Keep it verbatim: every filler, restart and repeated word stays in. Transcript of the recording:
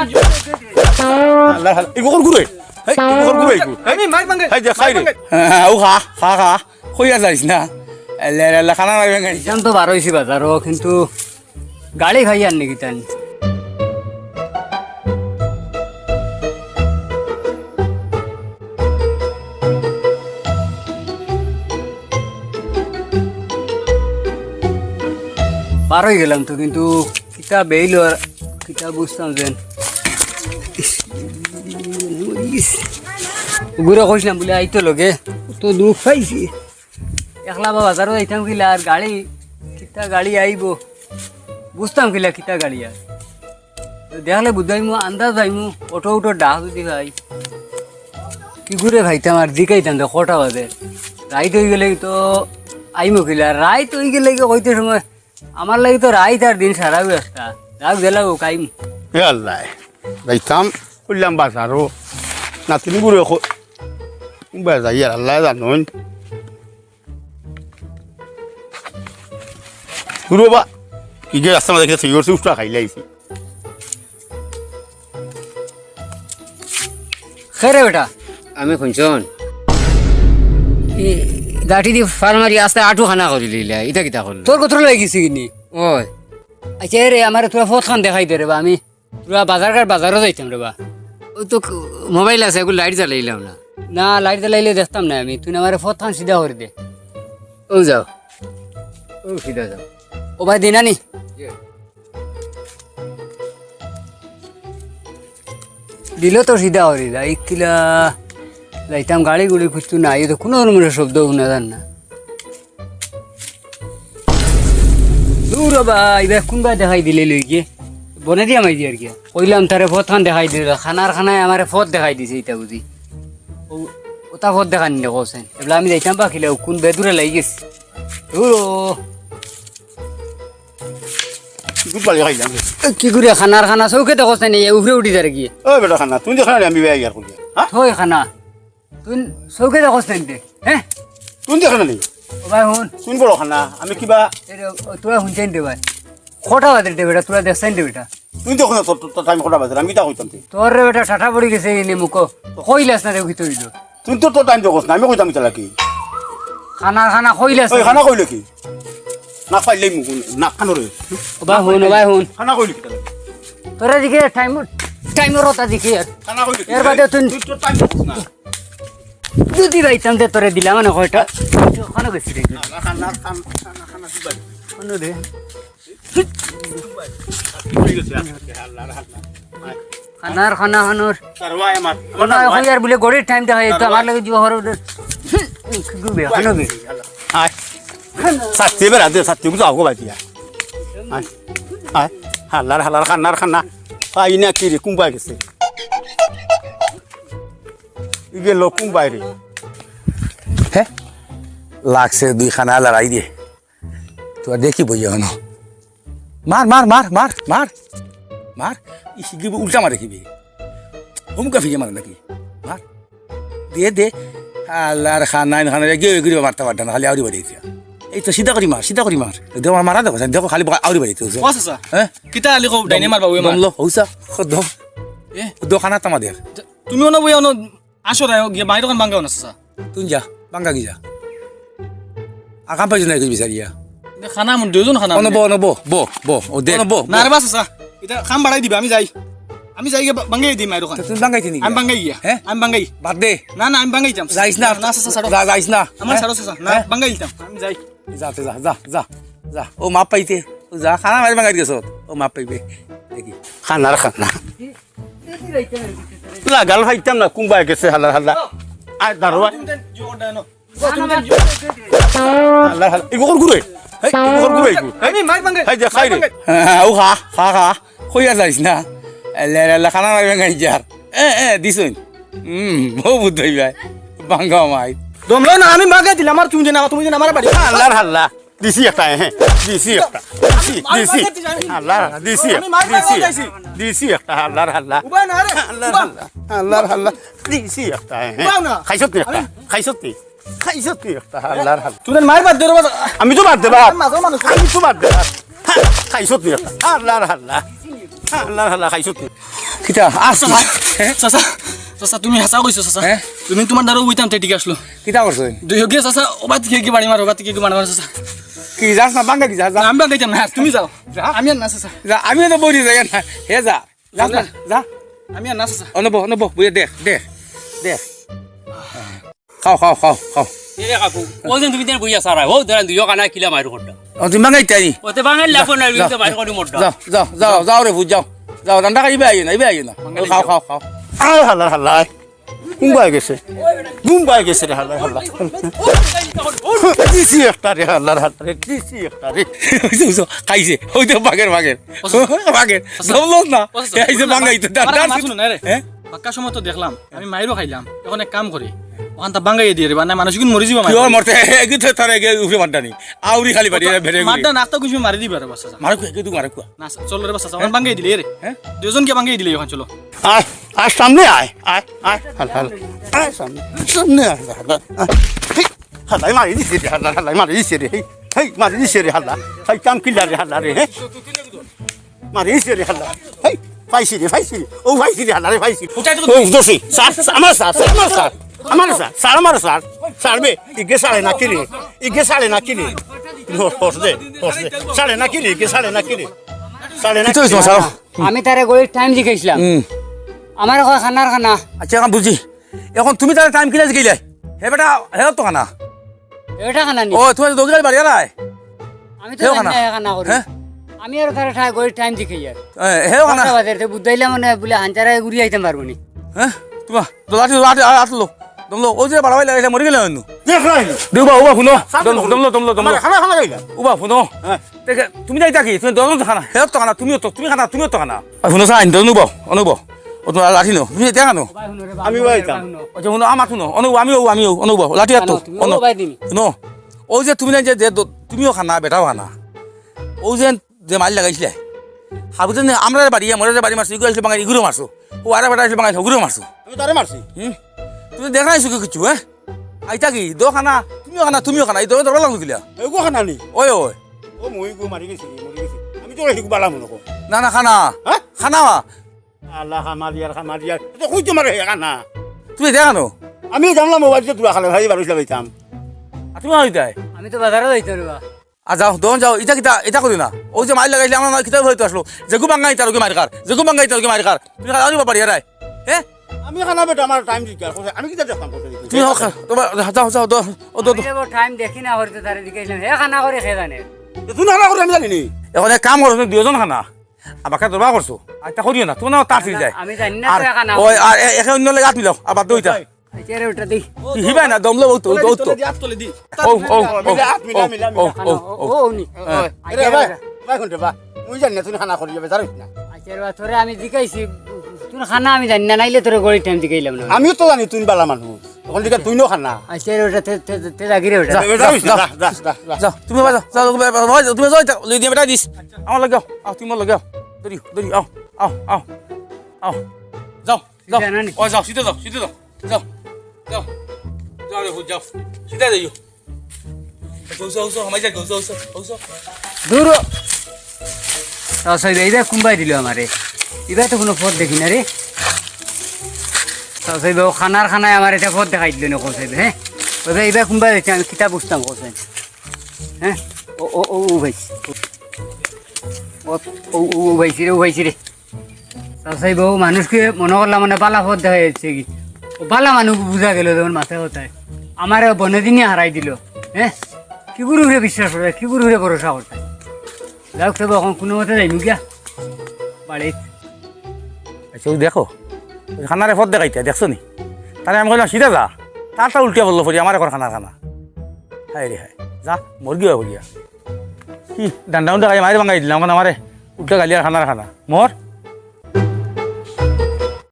আল্লাহ, আল্লাহ। ইগু কর ঘুরে। হেই, ইগু কর ঘুরে, ইগু। আমি মার ভাঙে। হেই, দেখ, খাই রে। মার ভাঙে। হ্যাঁ, ও খা, খা, খা। কইয়া যাইস না। আল্লাহ, আল্লাহ, খানা মার ভাঙে। যাইতাম তো বার অইছি বাজারো, কিন্তু গাড়ি পাইয়ার নি কিতা নি। বার অই গেলাম তো, কিন্তু কিতা বেইল আর কিতা বুঝতাম যেন। ইস, ইস। ঘুরে কইছিলাম বলে আইতো লগে, তো দুঃখ পাইছি। একলা বাজারো যাইতাম কিলা আর গাড়ি, কিতা গাড়ি আইবো, বুঝতাম কিলা কিতা গাড়ি আর। তো দেখলে বুঝাইমু, আন্দাজ পাইমু, অটো উটো ডাক যদি পাই। কি করে পাইতাম আর জিকাইতাম তো কটা বাজে। রাইত অই গেলে তো আইমু কিলা, রাইত অই গেলে কি কইতে সময় আমার লাগি তো রাইত আর দিন সারাও একটা। যাক, জেলা ও কাইম। এ আল্লাহ, যাইতাম, কইলাম বাজারো। নাতিন ঘুরে কো-, বাজাই আর আল্লাহ জানইন। ঘুরো বা, কি যে রাস্তা মাঝে খেতে ইয়ে করছে, উষ্টা খাইলে আইছি। খে রে বেটা? আমি হুনছন। ই গাঠি দি ফার মারি আস্তে আটু খানা করি লইলা, ইটা কিতা করলা? তোর কত লাগিছে কিনি? ওই। আচ্ছা, এ রে, আমারে তোরা ফত খান দেখাই দে রে বা, আমি তোরা বাজার কার বাজারও যাইতাম রে বা। ও তো ক-, মোবাইল আছে, এগুলো লাইট জ্বালাইলাম না। না, লাইট জ্বালাইলে দেখতাম না আমি, তুই আমারে ফত খান সিধা করি দে। ও যাও, ও সিধা যাও। ও ভাই, দিনানি? দিল তো সিধা করি দা, ইকিলা যাইতাম গাড়ি গুড়ি খুঁজতো না, এই তো কোনো রকমের শব্দ শোনা যার না। দূর বা, ইবা কোনবা দেখাই দিলে লই গিয়ে, বনে দিয়া মাই দিয়ার গিয়া। কইলাম তারে ফত খান দেখাই দিল, খানার খানায় আমারে ফত দেখাই দিছে, ইটা বুঝি। ও, ওটা ফত দেখানি রে কছেন। এবলা আমি যাইতাম বাকিলে, কোন বেদুরে লাগি গেছে। দূর ও। গুড বালি খাইলাম। এ, কি করে খানার খানা চৌকে দেখছ না নি, এ উপরে উঠি যার গিয়ে। ও বেটা খানা, তুমি দেখো না আমি বেয়া ইয়ার করিয়া, হ্যাঁ? থই খানা। তুই চৌকে দেখছ না নি, হ্যাঁ? তুমি দেখো না নি? ও ভাই হুন। তুমি বড় খানা, আমি কিবা এরে, ও, তোরা হুনছেন দে ভাই। কটা বাজে দে বেটা, তোরা দেখছেন দে বেটা। তুমি দেখো না, তোর, তোর, তোর টাইম কটা বাজে, আমি কিতা কইতাম তে? তোর রে বেটা ঠাটা পড়ি গেছে এই নে মুখো। কইলাস না রে, কিতা হইল? তুই তো তোর টাইম দেখোস না, আমি কইতাম ইতা লাগি। খানা, খানা কইলে আছে। ওই খানা কইলে কি? না পাইলে মুখ, না খানো রে। ও ভাই হুন, ও ভাই হুন। খানা কইলে কি তাহলে? তোরা দিকে টাইম, টাইমর কথা দিকে আর। খানা কইলে কি? এর বাদে তুই তুই তোর টাইম দেখোস না। যদি পাইতাম তে তোরে দিলাম মানে কয়টা। খানা গেছি রে। খানা, খানা, খানা, খানা, খানা, কি ভাই? খানো রে। খানার খানা খানোর। তারওয়াই আমার। খানা এখন আর বলে ঘড়ির টাইম দেখা যায় তো আমার লাগে জুয়া হরো। ঘুরবে, খানো বে। আয়। সাথে বেড়া দে, সাথে গুজা হবো বাজিয়া। আয়। আয়। হালার, হালার, খানার খানা। আই না কি রে, কুম্বাই গেছে। ইগে লোক কুম্বাই রে। হে? লাগছে দুই খানা লড়াই দিয়ে। তো আর দেখি বইয়া হনো। মার, মার, মার, মার, মার। মার। ইস, কি উল্টা মারে কি বে? হুমকা ফিরে মারে নাকি? মার। দে, দে। আল্লাহর খান নাইন খান রে, গিয়ে গিয়ে মারতে পারতাম না, খালি আউরি বাড়ি দিয়া। এই তো সিধা করি মার, সিধা করি মার। দেখো, আমার মারা দেখো, দেখো, খালি আউরি বাড়ি তো। ও চাচা। হ্যাঁ? কিতা আলি কো, ডাইনে মারবা, ওই মার। দম লো, হৌসা, দম। এ? দোকানা তামা দেখ। তুমি অনো বইয়া অনো আসো রায়, গিয়ে বাইরে ওখান বাঙ্গা অনো চাচা। তুই যা, বাঙ্গা কি যা। আকাম পাইছ না, কিছু বিচারিয়া। দে খানা মন, দুইজন খানা অনো মন। বো, অনো বো, বো, বো, ও দে। অনো বো, না রে বো। বাস, চাচা, এটা খাম বাড়াই দিবা, আমি যাই। আমি যাই গিয়া বা-, বাঙ্গাই দিই মায়ের ওখানে। তা তুমি বাঙ্গাইতে নি আমি গিয়া? বাঙ্গাই গিয়া। হ্যাঁ? আমি বাঙ্গাই। বাদ দে। না, না, আমি বাঙ্গাই যাম। যাইস না। না, চাচা, ছাড়ো। যা, যাইস না। আমার হ্যাঁ? ছাড়ো, চাচা। না, হ্যাঁ? বাঙ্গাই দিতাম। আমি যাই। যা, যা, যা, যা, যা। ও মাপ পাইতে। ও যা, খানা মারি বাঙ্গাই গেছ। ও মাপ পাইবে। দেখি। খানার খানা। লাগাল খাইতাম না, কুম্বাই গেছে হালা হালা। আয়, দারোয়া। হালা হালা। ইগু কর ঘুরে। হেই, ইগু কর ঘুরে, ইগু। আমি মার ভাঙে। হেই, দেখ, খাই রে। হ্যাঁ, ও খা, খা, খা। কইয়া যাইস না। এলে, এলে, খানা মারি ভাঙাই যার। এ, এ, দিছইন। হুম, বউ বুদ্ধ হইবাই। ভাঙ্গা মাই। দমলো না, আমি ভাঙে দিলাম, আর তুমি যে না, তুমি যে না, আমার বাড়ি। হালার হালা। দিছি একটা, হ্যাঁ, দিছি একটা, দিছি, আমি মার দিছি। ভাঙে দিছি, আমি আল্লাহ, দিছি, আমি মার ভাঙে দিছি, যাইছি। দিছি একটা, আল্লাহর আল্লাহ। উবাই না রে, আল্লাহর উবা। আল্লাহ, আল্লাহর আল্লাহ। দিছি একটা, হ্যাঁ। উবাও না। খাইছত নি একটা? আমি খাইছত নি? খাইছত নি একটা, আল্লাহর আল্লাহ। তুই মার বাদ দে রে বাবা। আমি তো বাদ দে বাপ। আমি মাঝে মানুষ। আমি তো বাদ দে বাপ। হ্যাঁ, খাইছত নি একটা? আল্লাহর আল্লাহ। আল্লার হালা খাইছো তুই। কিতা? আস চাচা, হে? চাচা, চাচা, তুমি হাছা কইছো চাচা। হে? তুমি তুমার দ্বারা অইতাম তে ঠিক আসলো। কিতা করছো? দুই হগে চাচা, ওবাত কি কি বাড়ি মারো, ওবাত কি কি বাড়ি মারো চাচা। কি যাস না, বাঙ্গা কি যা, যা। না, আমি বাঙ্গাইতাম না, তুমি যাও। যা। আমি আর না চাচা। যা, আমিও তো বইরি যাই না। হে যা। যাস না, যা। আমি আর না চাচা। অনো বও, অনো বও, বইয়া দেখ, দেখ, দেখ। খাও, খাও, খাও, খাও। এরে কাকু, ও দিন তুমি তেন বইয়া সারা, ও দেন দুইও কানা কিলা মাইর করডা। ও, তুমি বাঙ্গাইতায় নি? ওতে বাঙ্গাইল লাগবো না, যাও, তুমি তো মাইর করি মরডা। যাও, যাও, যাও, যাও রে পুত, যাও। যাও, রান্না খাই, ইবা আইও না, ইবা আইও না। বাঙ্গাইল খাও, যাও। খাও, খাও। আয় হালা, হালা। ঘুম পাই গেছে। ঘুম পাই গেছে রে হালা, হালা। দিছি একটা রে হালা, হালা রে, দিছি একটা রে। বুঝছো, বুঝছো? খাইছে। ওই তো বাঘের, বাঘের। বুঝছো? বাঘের। বুঝছো? দমলক না। বুঝছো? এই যে বাঙ্গাই তো, আমার ডাক, কথা ডাক। শুনো না রে। হ্যাঁ? বাক্কা সময় তো দেখলাম, আমি মাইরও খাইলাম। এখন এক কাম করি, ওখান তা বাঙ্গাই দিয়ে রে, মানে মানুষ কিন্তু মরি যাবো। কি ওর মরতে, এগু তো তার এগু উপরে মারডা নি। আউরি খালি বাড়ি, এরা বেড়ে মারডা না, তো কিছু মারি দিবা রে বাচ্চা। মারো কো, এগু তো মারো কো। না, চল রে বাচ্চা, ওখান বাঙ্গাই দিলে রে। হ্যাঁ? দুজনকে বাঙ্গাই দিলে ওখান চলো। আয়, আয় সামনে আয়, আয়, আয়, হালা, হালা। আয় সামনে, সামনে আয়, হালা, হালা। হেই, হালাই মারি দিছে রে, হালা, হালাই মারি দিছে রে, হেই, হেই, মারি দিছে রে, হালা। হেই, কাম কিলা রে, হালা রে, হে? মারি দিছে রে, হালা। হেই, পাইছি রে, পাইছি রে। ও, পাইছি রে, হালা রে, পাইছি। ও, দোষী, স্যার, স্যার, আমার স্যার, স্যার, আমার স্যার, আমার স্যার, স্যার, স্যার বে, ইগে সাড়ে না কি রে? ইগে সাড়ে না কি রে? হস দে, হস দে। সাড়ে না কি রে? ইগে সাড়ে না কি রে? সাড়ে না কিতা অইছে, স্যার? আমি তারে গড়ির টাইম জিকাইছিলাম। হুম। আমারে কয় খানার খানা। আচ্ছা, এখন বুঝি। এখন তুমি তারে টাইম কিলা জিকাইলায়? হে বেটা, হে তো খানা। এটা খানা নি? ও, তুমি তো দোকানে বাড়ি আর আয়। আমি তো হে জানি খানা। না হে খানা করি। হ্যাঁ? আমি আর তারে টাই-, গড়ির টাইম জিকাই আর। এ, হে খানা। বাজার বাজার তে বুঝাইলাম মানে বুলে হাঞ্চারা ঘুরি আইতাম পারবো নি। হ্যাঁ? তোমার, তো লাঠি, লাঠি, আর আতলো। দমলো, ওই যে বাড়াবাড়ি লাগাইছে, মরি গেলে অন্য। দেখলাই। দে উবা, উবা, হুনো। দম-, দমলো, দমলো, দমলো। আমার খানা খানা খাইলা। উবা, হুনো। হ্যাঁ। দেখে, তুমি যাইতা কি? তুমি দমলো তো খানা। হে তো খানা, তুমিও তো, তুমি খানা, তুমিও তো খানা। আর হুনো, সাইন, দমলো উবা, অনুবা। ও তোমার লাঠি নো। তুমি যাইতা কেন? আমি উবাইতাম। আচ্ছা, হুনো, আমার হুনো। অনুবা, আমিও, আমিও, অনুবা। লাঠি আর তো। তুমিও উবাই দিবি। হুনো। ওই যে তুমি না যে, যে দ-, তুমিও খানা, বেটাও খানা। ওই যে, যে মাইর লাগাইছিলে। হাবুতে নে, আমরা বাড়ি, আমরা বাড়ি মারছি, ইগুরে আইসলে বাঙালি, ইগুরে মারছো। ও আরে বেটা আইসলে বাঙালি, ওগুরে মারছো। আমি তারে মারছি। হুম? তুমি দেখা নাই চোখে কিছু, হ্যাঁ? আইতা কি? দো খানা, তুমিও খানা, তুমিও খানা, এই দো দরবার লাগলো কিলা? এগো খানা নি? ওই, ওই। ও মই গো মারি গেছি, মরি গেছি। আমি তো হেগু বালা মনে কর। না, না, খানা। হ্যাঁ? খানা। আল্লাহ, খামারিয়ার, খামারিয়ার। তো কই তোমার হে খানা? তুমি দেখা নো? আমি জানলাম মোবাইল তো তুলা খালে ভাই বারো ইসলাম হইতাম। আর তুমি হইতাই? আমি তো বাজারও যাইতাম রে বা। আর যাও, দোকান যাও, ইটা কিতা, ইটা করি না। ওই যে মাইর লাগাইলে আমার মাইর কিতা হইতো আসলো। যেগু বাঙ্গা ইতার ওকে মাইর খার, যেগু বাঙ্গা ইতার ওকে মাইর খার। তুমি খালি আনিবা পারি, এরাই। হ্যাঁ? আমি খানা বেটা, আমার টাইম জিজ্ঞাসা করছে। আমি কিতা দেখতাম করতে দেখি? তুমি হোক, তোমার, যাও, যাও, দো, ও দো, দো। আমি এবার টাইম দেখি না করতে তারে জিজ্ঞাসা, হে খানা করে খে জানে। তো তুই খানা করে আমি জানি নি। এখন এক কাম করো, তুমি দুইজন খানা। আমাকে দরবার করছো। আর ইটা করিও না, তোমার নাম তার ফিরে যায়। আমি জানি না আর তো খানা ওই, করে। আর এ-, একে অন্য লেগে হাত মিলাও, আবার দইটা। আচ্ছা, রে, ওটা দি। কি হিবায় না, দমলো, ও তো, ও তো, ও তো। তলে দি, আত তলে দি। ও, ও, ও, মিলা, হাত মিলা, ও, মিলা, মিলা। ও, ও, ও, ও, ও। ও, নি। হ্যাঁ। আরে আচ্ছা, ভাই, রে। ভাই, কোনটা বা? তুই জানি না, তুই খানা করি যাবে, জানিস না। আচ্ছা, রে বা, তোরে আমি জিকাইছি, তুই খানা আমি জানি না, নাইলে তোরে গড়ির টাইম জিকাইলাম না। আমিও তো জানি তুই বালা মানুষ। ওখান থেকে তুই নো খানা। আচ্ছা, রে, ওটা তে, তে, তে, তে লাগি রে, ওটা। যা, বেটা, যা, যা, যা, যা, যা। যা, তুমি যাও, যাও, যাও, যাও, যাও, তুমি যাও, যাও, লই দিয়া বেটা দিস। আমার লগে আও, আও, তুমি আমার লগে আও। দৌড়ি, দৌড়ি, আও, আও, আও, আও। যাও, যাও। সিধা না নি? ও, যাও, সিধা যাও, সিধা যাও। যাও, যাও, যাও রে, যাও, সিধা যাইও। যাও, যাও, যাও, হামাই যাও, যাও, যাও, যাও। দূর হ। চাচা, ইবা, ইবা কুনবায় দিল আমারে? ইবা তো কুনু পথ দেখি না রে। চাচা, ইবা খানার খানায় আমারে ইটা পথ দেখাই দিল না, কও চাই, হ্যাঁ? ও ভাই, ইবা কুনবায় দেখি, আমি কিতা বুঝতাম, কও চাই। হ্যাঁ? ও, ও, ও, ও ভাই। ও, ও, ও, ও ভাই, রে, ও ভাই, রে। চাচাই বউ মানুষকে মনে করলাম মানে বালা পথ দেখা যাচ্ছে কি? ও বালা মানুষ বুঝা গেল যেমন মাথায় কথায়। আমারে বনে দিনে হারাই দিল। হ্যাঁ? কি গুরু উপরে বিশ্বাস করতে, কি গুরু উপরে ভরসা করতে? যাই হোক, তবে এখন কোনো মতে যাইমু গিয়া বাড়িত। আচ্ছা, ওই দেখো, ওই খানারে পথ দেখাইতে, দেখছো নি? তারে আমি কইলাম, "সিধা যা।" তার তা উল্টিয়া বললো, "ফরি আমার এখন খানার খানা।" হায় রে হায়, যা, মর গিয়া, মর গিয়া। কি ডান্ডা উন্ডা খাই মাইর ভাঙাই দিলাম, এখন আমারে উল্টা গালি আর খানার খানা। মর।